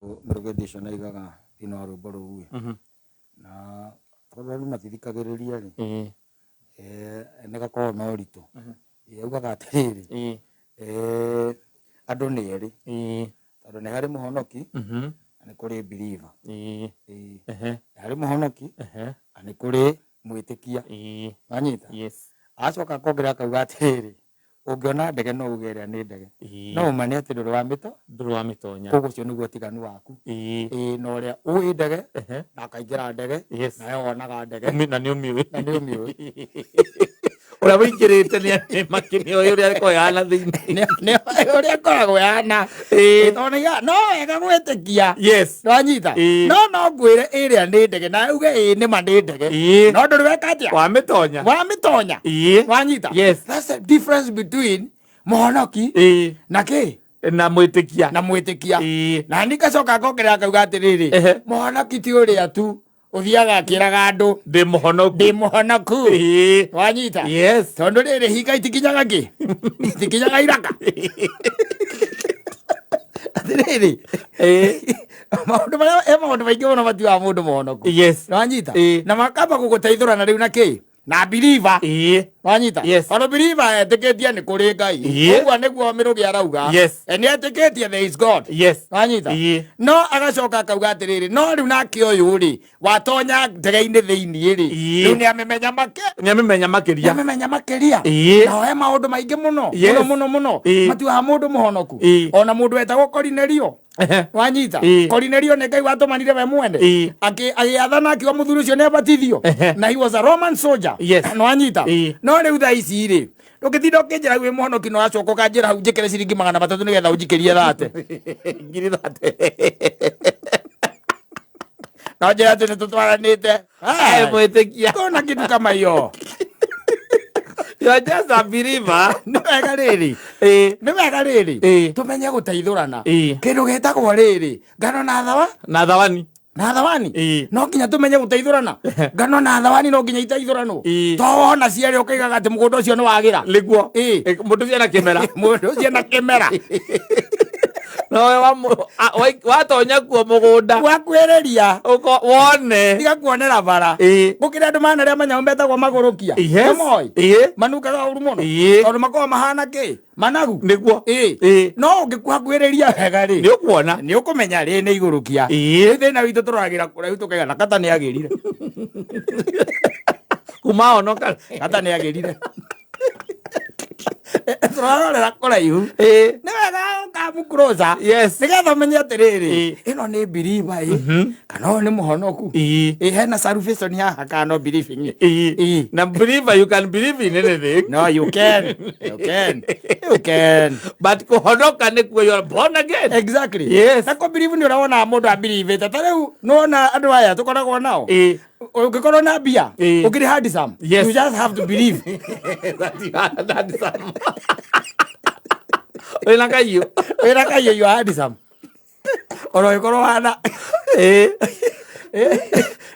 Mũrũgĩndi ũcio nĩaigaga thĩinĩ wa rwĩmbo rũu ĩ, na tondũ andũ matithikagĩrĩria rĩ, nĩ gakoragwo na ũritũ. Augaga atĩrĩrĩ, andũ nĩ erĩ, tondũ nĩ harĩ mũhonoki na nĩ kũrĩ believer. Nĩ harĩ mũhonoki na nĩ kũrĩ mwĩtĩkia. Wanyita? Agacoka akongerera akauga atĩrĩrĩ, ũngĩona ndege no uge ĩrĩa nĩ ndege. No ũma nĩ atĩ ndũrĩ wamĩto Ndũrĩ wamĩtonya. Koguo ũcio nĩguo ũtiganu waku. Ĩĩ na ũrĩa ũĩ ndege na akaingĩra ndege nawe wonaga ndege. Na nĩ ũmĩũĩ. Na nĩ ũmĩũĩ. Ũrĩa ũingĩrĩte nĩ makĩmĩoĩ ũrĩa ĩkoragwo ĩhana thĩinĩ. Nĩ ũrĩa ĩkoragwo ĩhana. Tondũ no wega gwĩtĩkia. Nĩwanyita? No no ngwĩre ĩrĩa nĩ ndege nawe uge ĩĩ nĩma nĩ ndege. No ndũrĩ weka atĩa? Wamĩtonya. Wamĩtonya. Wanyita? That's the difference between mũhonoki na kĩ? Na mwĩtĩkia. Na mwĩtĩkia. Na niĩ ngacoka ngongerera ngauga atĩrĩrĩ, mũhonoki ti ũrĩa tu ũthiaga akĩraga andũ ndĩ mũhonoku. Ndĩ mũhonoku. Wanyita? Tondũ rĩrĩ hinga itikinyaga kĩ? Itikinyaga iraka. Atĩrĩrĩ, maũndũ marĩa he maũndũ maingĩ mũno matuaga mũndũ mũhonoku. Wanyita? Na makamba gũgũteithũrana rĩu na kĩ? Na believer. Wanyita? Tondũ believer etĩkĩtie nĩ kũrĩ Ngai. Ũguo nĩguo Mĩrũgĩ arauga. Nĩ etĩkĩtie there is God. Wanyita? No agacoka akauga atĩrĩrĩ, no rĩu nake ũyũ rĩ, watonya ndege-inĩ thĩinĩ rĩ, rĩu nĩ amĩmenya make. Nĩ amĩmenya makĩria. Nĩ amĩmenya makĩria. Na he maũndũ maingĩ mũno. Mũno mũno mũno. Matuaga mũndũ mũhonoku. Ona mũndũ wetagwo Korinelio. Wanyita? Korinelio nĩ Ngai watũmanire we mwene. Agĩathana akiuga mũthuri ũcio nĩ abatithio. Na he was a Roman soldier. Nĩwanyita? No rĩu thaa ici rĩ, ndũngĩtinda ũkĩnjĩra wĩ mũhonoki na ũracoka ũkanjĩra hau njĩkĩre ciringi 300 nĩgetha ũnjikĩrie thate. Ngiri thate. No njĩra atĩ nĩ tũtwaranĩte. Ai, mwĩtĩkia. Kuna kitu kama hiyo. You are just a believer. Nĩ wega rĩrĩ. Nĩ wega rĩrĩ. Tũmenye gũteithũrana. Kĩndũ gĩtagwo rĩrĩ, ngano na thawa. Na thawani. Na thawani. No nginya tũmenye gũteithũrana. Ngano na thawani no nginya iteithũranwo. To wona cierĩ ũkaigaga atĩ mũgũnda ũcio nĩ wagĩra. Nĩguo. Mũndũ ũcio ena kĩmera. Mũndũ ũcio ena kĩmera. Nowe watonya kuo mũgũnda. Wakuhĩrĩria. Wone. Tiga kuonera bara. Gũkĩrĩ andũ manarĩa manyamũ metagwo magũrũkia. Nĩmoĩ? Manungaga ũru mũno. Tondũ makoragwo mahana kĩ? Managu. Nĩguo. No ũngĩkuhakuhĩrĩria wega rĩ, Nĩ ũkuona. Nĩ ũkũmenya rĩ nĩ igũrũkia. Rĩu thĩna witũ tũroragĩra kũraihu tũkaiga na kata nĩ agĩrire. Kuma honoka. Kata nĩ agĩrire. Tũrarorera kũraihu. Nĩ wega ũkamu closer. Nĩgetha ũmenye atĩrĩrĩ, ĩno nĩ believer ĩ, kana ũyũ nĩ mũhonoku. Ĩ hena salvation haha kana no believing. Na believer, you can believe in anything. No, you can. You can. You can. But kũhonoka nĩkuo you are born again. Exactly. Na kũ believe nĩ ũrĩa wonaga mũndũ abelievĩte. Ta rĩu nĩwona andũ aya tũkoragwo nao. Ũngĩkorwo na mbia, ũkĩrĩ handsome. You just have to believe. That you are handsome. Wĩna kaiyũ. Wĩna kaiyũ, you are handsome. Ona ũngĩkorwo hana.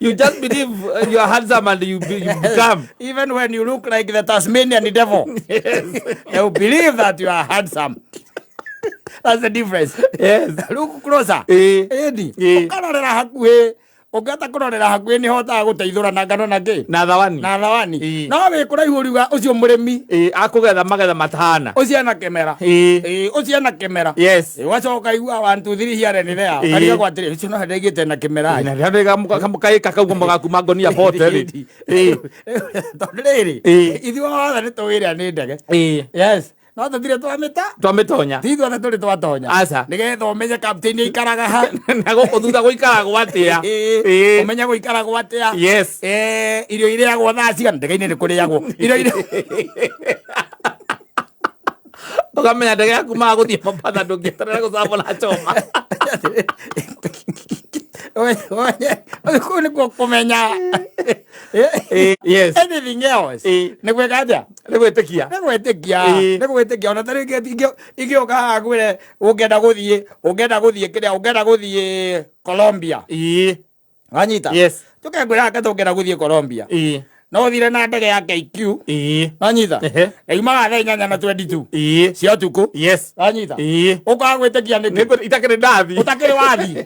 You just believe you are handsome and you become. Even when you look like the Tasmanian devil, you believe that you are handsome. That's the difference. Look closer. Ĩni. Ũkarorera hakuhĩ. Ũngĩhota kũrorera hakuhĩ nĩ hotaga gũteithũrana ngano na kĩ? Na thawani. Na thawani. No wĩ kũraihu ũriuga ũcio mũrĩmi. Akũgetha magetha matahana. Ũcio ena kĩmera. Ũcio ena kĩmera. Ũgacoka ũkaigua 1 2 3 here and there. Ũkarigagwo atĩrĩ, ũcio no ndaigĩte na kĩmera. Na rĩrĩa kamũkaĩka kau gakuma ngonia bote rĩ. Tondũ rĩrĩ, ithuĩ othe nĩ tũĩ ĩrĩa nĩ ndege. Yes. No tũtirĩ twamĩta. Twamĩtonya. Ti ithuothe tũrĩ twatonya. Aca. Nĩgetha ũmenye captain aikaraga ha. Na gũkũ thutha gũikaragwo atĩa. Ũmenye gũikaragwo atĩa. Irio irĩagwo thaa cigana. Ndege-inĩ nĩ kũrĩagwo. Irio irĩa Ũkamenya ndege yaku maga gũthiĩ Mombatha ndũngĩeterera gũcabũra choma. Kũu nĩkuo kũmenya. Anything else. Nĩ gwĩka atĩa? Nĩ gwĩtĩkia. Nĩ gwĩtĩkia. Nĩ gwĩtĩkia. Ona ta rĩngĩ ingĩũka haha ngwĩre ũngĩenda gũthiĩ, ũngĩenda gũthiĩ kĩrĩa, ũngĩenda gũthiĩ Colombia. Wanyita? Njũke ngwĩre haha tũngĩenda gũthiĩ Colombia. No ũthire na ndege ya KQ. Wanyita? Yumaga thaa 8 na 22 cia ũtukũ. Wanyita? Ũkaga gwĩtĩkia nĩkĩ? Itakĩrĩ ndathi. Ũtakĩrĩ wathiĩ.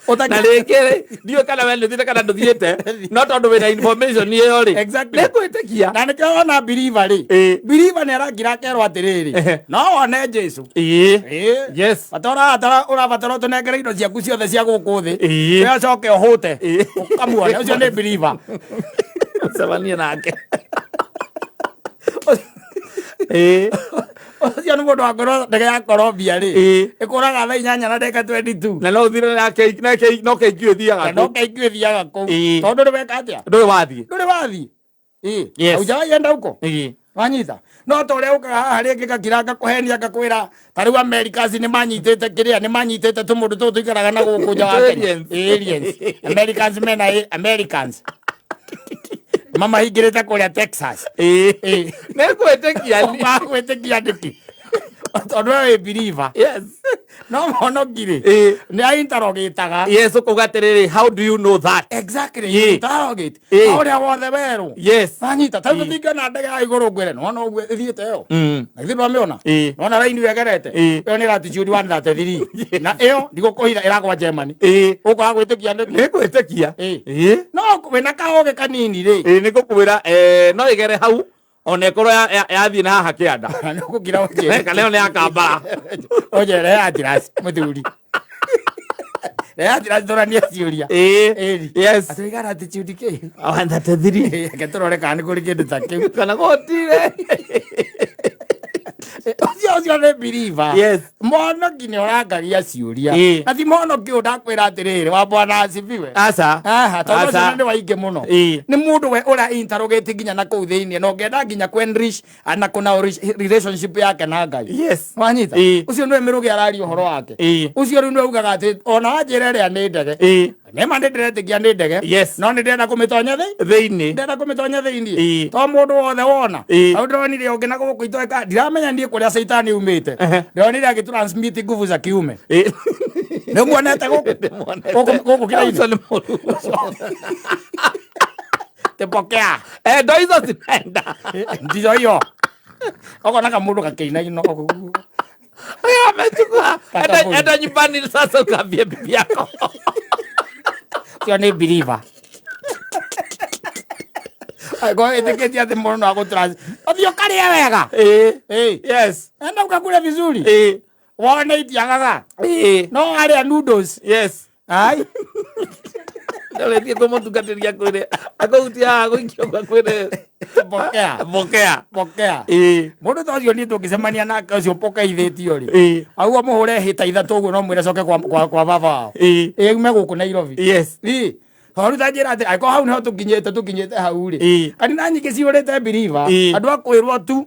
Na rĩngĩ rĩ, ndiũĩ kana we nĩũthiĩte kana ndũthiĩte, no tondũ wĩna information ĩyo rĩ, nĩngwĩtĩkia. Na nĩkĩo wona believer rĩ, believer nĩ arakira akerwo atĩrĩrĩ, no wone Jesu. Bata ũrabatara ũtũnengere indo ciaku ciothe cia gũkũ thĩ, we ũcoke ũhũte, ũkamuone. Ũcio nĩ believer. Ũcemanie nake. Ũcio nĩ mũndũ wakorwo ndege ya Colombia rĩ, ĩkũraga thaa 8 na ndagĩka 22. Na no ũthire na K, na K, no KQ ĩthiaga No kũ. KQ ĩthiaga kũu. Tondũ ndũrĩ weka atĩa? Ndũrĩ wathiĩ. Ndũrĩ wathiĩ. Haujawahi enda huko? Wanyita? No ta ũrĩa ũkaga haha rĩngĩ gakira ngakũhenia ngakwĩra ta rĩu Americans nĩ manyitĩte kĩrĩa, nĩ manyitĩte tũmũndũ tũtũ tũikaraga na gũkũ nja wa Kenya. Aliens. Aliens. Americans mena Americans. Mamahingĩrĩte kũrĩa Texas. Nĩngwĩtĩkia. Ũkwĩtĩkia nĩkĩ? Tondũ we wĩ believer. No mũhonoki rĩ, nĩ a-interrogate-aga. Yes, ũkauga atĩrĩrĩ, how do you know that? Exactly, you interrogate. O ũrĩa wothe werwo. Wanyita, ta rĩu tũtingĩona ndege ya igũrũ ngwĩre, nĩwona ũguo ĩthiĩte ĩyo? Na githĩ ndwamĩona? Nĩwona raini ĩyo ĩgerete? Ĩyo nĩ latitude 133. Na ĩyo ndigũkũhitha ĩragwa Germany. Ũkwaga gwĩtĩkia nĩkĩ? Nĩngwĩtĩkia. No wĩna kaũgĩ kanini rĩ. Nĩngũkwĩra, no ĩgere hau ona ĩkorwo yathiĩ na haha kĩanda. Nĩ ũgũkira ũnjĩre. Kana ĩyo nĩ ya Kambara. Ũnjĩre ya Atlas, mũthuri. Ya Atlas tũranie ciũria. Atĩ igana latitude kĩ? 133. Reke tũrore kana nĩ kũrĩ kĩndũ ta kĩu. Kana gũtirĩ. Ũcio nĩ believer. Mũhonoki nĩ ũrangagia ciũria. Na ti mũhonoki ũyũ ndakwĩra atĩrĩrĩ, wa Bwana asifiwe. Aca. Aha, tondũ Aca. ũcio nĩ waingĩ mũno. Nĩ mũndũ we ũra interrogate nginya na kũu thĩinĩ, na ũngĩenda nginya kũ enrich na kũna relationship yake na Ngai. Wanyita? Ũcio nĩwe Mĩrũgĩ araria ũhoro wake. Ũcio rĩu nĩwe ugaga atĩ ona wanjĩra ĩrĩa nĩ ndege. Nĩma nĩ ndĩretĩkia nĩ ndege. No nĩ ndĩrenda kũmĩtonya thĩ. Thĩinĩ. Ndĩrenda kũmĩtonya thĩinĩ. To mũndũ wothe wona. Hau ndĩronire ũngĩ na gũkũ itoeka, ndiramenya niĩ kũrĩa caitani umĩte. Ndĩronire agĩtransmit nguvu za kiume. Nĩ muonete gũkũ? Ndĩmuonete. Gũkũ, gũkũ kĩraini? Ũcio nĩ mũru. Tepokea. Ndo hizo zinaenda. Ndiyo hiyo. Ũkona kamũndũ gakĩinaina ũguo. Amechukua. Kata buri. Enda nyumbani sasa ukaambie bibi yako. Ũcio nĩ believer. Angĩkorwo wĩtĩkĩtie atĩ mũndũ no agũtrans-, ũthiĩ ũkarĩe wega. Enda ũkakure vizuri. Wone itiagaga. No arĩa noodles. Ai. Ndũrĩthiĩ kũmũtungatĩria kwĩre. Akũhutia haha gũikio gwa kwĩre. Pokea. Pokea. Pokea. Mũndũ ta ũcio niĩ tũngĩcemania nake ũcio ũpokeithĩtio rĩ. Auga mũhũre hĩta ithatũ ũguo no mwĩre coke kwa baba wao. Ume gũkũ Nairobi. Tondũ ta njĩra atĩ angĩkorwo hau nĩho tũkinyĩte hau rĩ. Kanitha nyingĩ cihũrĩte believer. Andũ a kwĩrwo tu.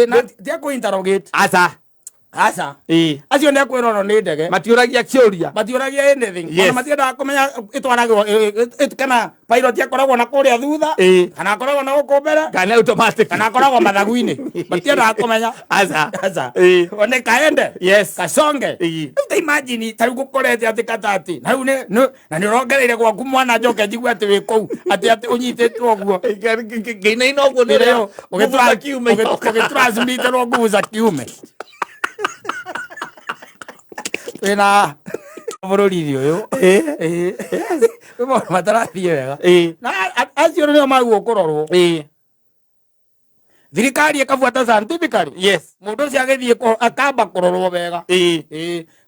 Na ti a kũ interrogate. Aca. Aca. Acio nĩ akwĩrwo no nĩ ndege. Matiũragia kĩũria. Matiũragia anything. Ona matiendaga kũmenya ĩtwaragwo, kana pilot akoragwo na kũrĩa thutha, kana akoragwo na gũkũ mbere, Kana automatic. kana akoragwo mathagu-inĩ. Matiendaga kũmenya. Aca. Aca. One kaende. Kasonge. Rĩu ta imagine, ta rĩu ngũkorete atĩ katati. Na rĩu nĩ, na nĩ ũrongereire gwaku mwana njoke njigue atĩ wĩ kũu, atĩ ũnyitĩtwo ũguo. Ngĩinaina ũguo nĩ ũrĩa nguvu za kiume iroka. Ũgĩtransmitterwo nguvu za kiume. Wĩna bũrũri-inĩ ũyũ. Kwĩ maũndũ matarathiĩ wega. Na acio nĩo magwo kũrorwo. Thirikari ĩkabuata scientifically. Mũndũ ũcio agĩthiĩ akamba kũrorwo wega.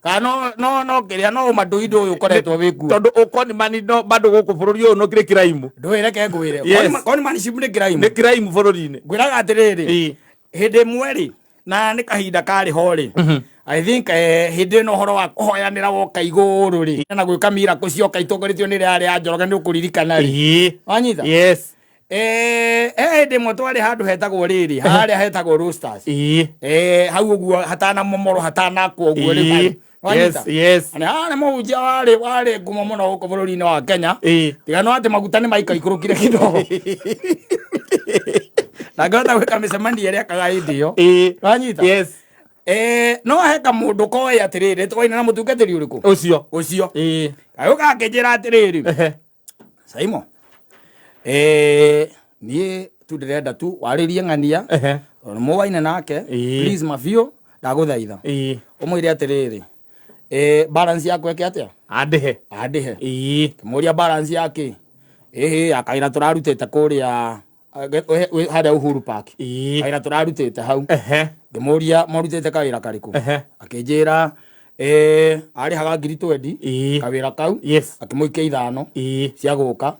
Kana no, no, no kĩrĩa, no ũmanduindu ũyũ ũkoretwo wĩ kuo. Tondũ ũkonimani no bado gũkũ bũrũri ũyũ no kĩrĩ crime. Ndũĩ, reke ngwĩre. Konimanship nĩ crime. Nĩ crime bũrũri-inĩ. Ngwĩraga atĩrĩrĩ, hĩndĩ ĩmwe rĩ, na nĩ kahinda karĩ ho rĩ, I think hĩndĩ ĩno ũhoro wa kũhoyanĩra woka igũrũ rĩ, na gwĩka miracle cioka itongoretio nĩ ĩrĩa yarĩ ya Njoroge, nĩ ũkũririkana rĩ. Wanyita? Hĩndĩ ĩmwe twarĩ handũ hetagwo rĩrĩ, harĩa hetagwo Roasters. Hau ũguo hatanamomorwo, hatanakwo ũguo rĩ, harĩ. Wanyita? Na haha nĩ mũhunjia warĩ ngumo mũno gũkũ bũrũri-inĩ wa Kenya. Tiga no atĩ maguta nĩ maikaikũrũkire kidogo. Na ngĩhota gwĩka mĩcemanio ĩrĩa ekaga hĩndĩ ĩyo. Wanyita? No he kamũndũ koĩ atĩrĩrĩ, twaina na mũtungatĩri ũrĩkũ? Ũcio. Ũcio. Agĩũka akĩnjĩra atĩrĩrĩ, Saimo, niĩ tu ndĩrenda tu warĩrie ng'ania tondũ mũwaine nake. Please, mabio ndagũthaitha ũmwĩre atĩrĩrĩ, balance yaku eke atĩa? Andĩhe. Andĩhe. Kĩmũria balance yake ĩhĩ ya kawĩra tũrarutĩte kũrĩa harĩa Uhuru Park. Kawĩra tũrarutĩte hau. Ngĩmũria morutĩte kawĩra karĩkũ. Akĩnjĩra arĩhaga 20,000 kawĩra kau. Akĩmũikia 5 cia gũka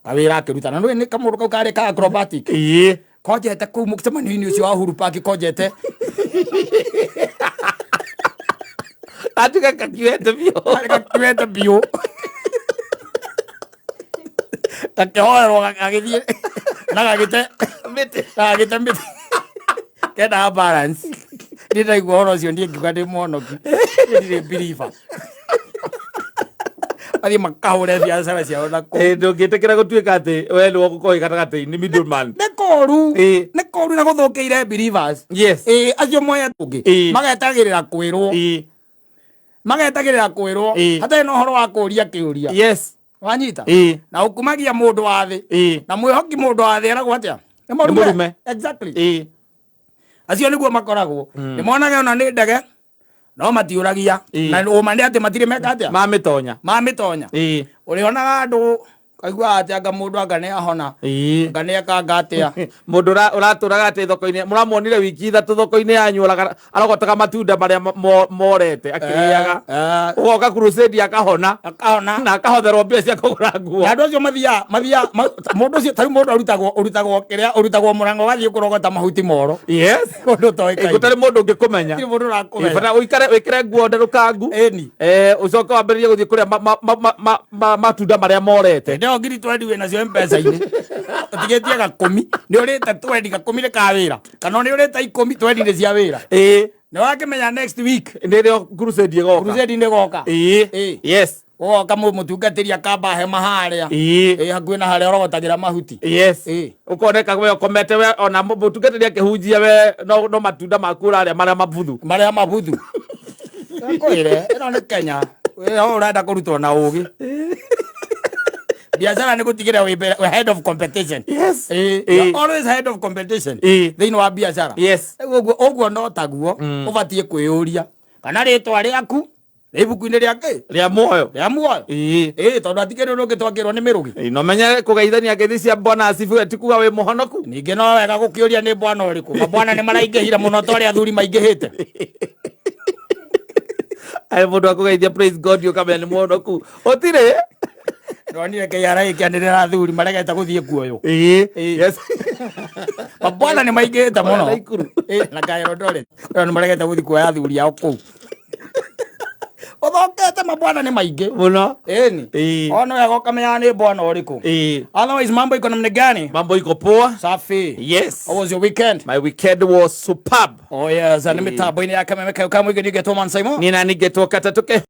kawĩra akĩruta na nĩ kamũndũ kau karĩ ka acrobatic konjete kũu mũcemanio-inĩ ũcio wa Uhuru Park konjete. Atuĩka kakiwete biũ. Karĩ gakuĩte biũ, gakĩhoerwo gagĩthiĩ na gagĩte mĩtĩ. Na gagĩte mĩtĩ kendaga balance. Niĩ ndaigua ũhoro ũcio, niĩ ngiuga ndĩ mwonoki, niĩ ndirĩ believer, mathiĩ makahũre biacara ciao na kũu. Ndũngĩtĩkĩra gũtuĩka atĩ we nĩwe ũgũkorwo wĩ gatagatĩ-inĩ, middleman. Nĩ koru. Nĩ koru na gũthũkĩire believers. Acio moya ũngĩ magetagĩrĩra kwĩrwo, magetagĩrĩra kwĩrwo hatarĩ na ũhoro wa kũũria kĩũria. Wanyita? Na ũkumagia mũndũ wa thĩ na mwĩhoki mũndũ wa thĩ eragwo atĩa? Nĩ Nĩ mũrume. Exactly. Acio nĩguo makoragwo nĩ monaga ona nĩ ndege no matiũragia. Na ũma nĩ atĩ matirĩ meka atĩa? Mamĩtonya. Mamĩtonya. Ũrĩonaga andũ kaiguaga atĩ anga mũndũ anga nĩ ahona, anga nĩ ekanga atĩa. Mũndũ ũratũraga atĩ thoko-inĩ mũramuonire wiki 3 thoko-inĩ yanyu arogotaga matunda marĩa morete akĩrĩaga. Ũgoka crusade akahona. Akahona. Na akahotherwo mbia cia kũgũra nguo. Na andũ acio mathiaga mũndũ ũcio tarĩu mũndũ arutagwo ũrutagwo kĩrĩa ũrutagwo mũrango ũgathiĩ kũrogota mahuti moro kũndũ ũtoĩkaine. Gũtarĩ mũndũ ũngĩkũmenya. Gũtirĩ mũndũ ũrakũmenya. Bata ũikare wĩkĩre nguo nderũkangu. Ĩni. Ũcoke wambĩrĩrie gũthiĩ kũrĩa matunda marĩa morete. Hĩndĩ ĩyo 20,000 wĩ nacio mpesa-inĩ, ũtigĩtie 10, nĩ ũrĩte 20, 10 nĩ ka wĩra, kana nĩ ũrĩte 10, 20 nĩ cia wĩra. Nĩ wakĩmenya next week nĩrĩo crusade ĩgoka. Crusade nĩ goka. Ũgoka mũtungatĩri akamba hema harĩa hakuhĩ na harĩa ũrogotagĩra mahuti. Ũkoneka we ũkomete we ona mũtungatĩri akĩhunjia we no matunda maku ũrarĩa marĩa mabuthu. Marĩa mabuthu. Kwĩre ĩno nĩ Kenya wĩ ho ũrenda kũrutwo na ũgĩ biacara nĩ gũtigĩrĩra wĩ wĩ head of competition. You're always head of competition thĩinĩ wa biacara. Rĩu ũguo no taguo ũbatiĩ kwĩyũria kana rĩtwa rĩaku rĩ ibuku-inĩ rĩa kĩ? Rĩa muoyo. Rĩa muoyo. Tondũ atikĩrĩ ũndũ ũngĩ twakĩrwo nĩ mĩrũgi. No menye kũgeithania ngeithi cia bwana asifiwe ti kuga wĩ mũhonoku. Ningĩ no wega gũkĩũria nĩ bwana ũrĩkũ. Mabwana nĩ maraingĩhire mũno ta ũrĩa athuri maingĩhĩte. Ai mũndũ akũgeithia praise God ũkamenya nĩ mũhonoku ũtirĩ. Ndonire KRA ĩkĩanĩrĩra athuri maregete gũthiĩ kuoywo. Mabwana nĩ maingĩhĩte mũno. Naikuru. Na ka Eldoret. Ĩyo nĩ maregete gũthiĩ kuoya athuri ao kũu. Ũthokete mabwana nĩ maingĩ. Mũno. Ĩni. Ona wega ũkamenya nĩ bwana ũrĩkũ. Otherwise mambo iko namna gani? Mambo iko poa. Safi. Yes. How was your weekend? My weekend was superb. Oh yes, nĩ mĩtambo-inĩ ya kameme kayo kamwe ngetwo Man Simon. Nina nigetwo katatuke.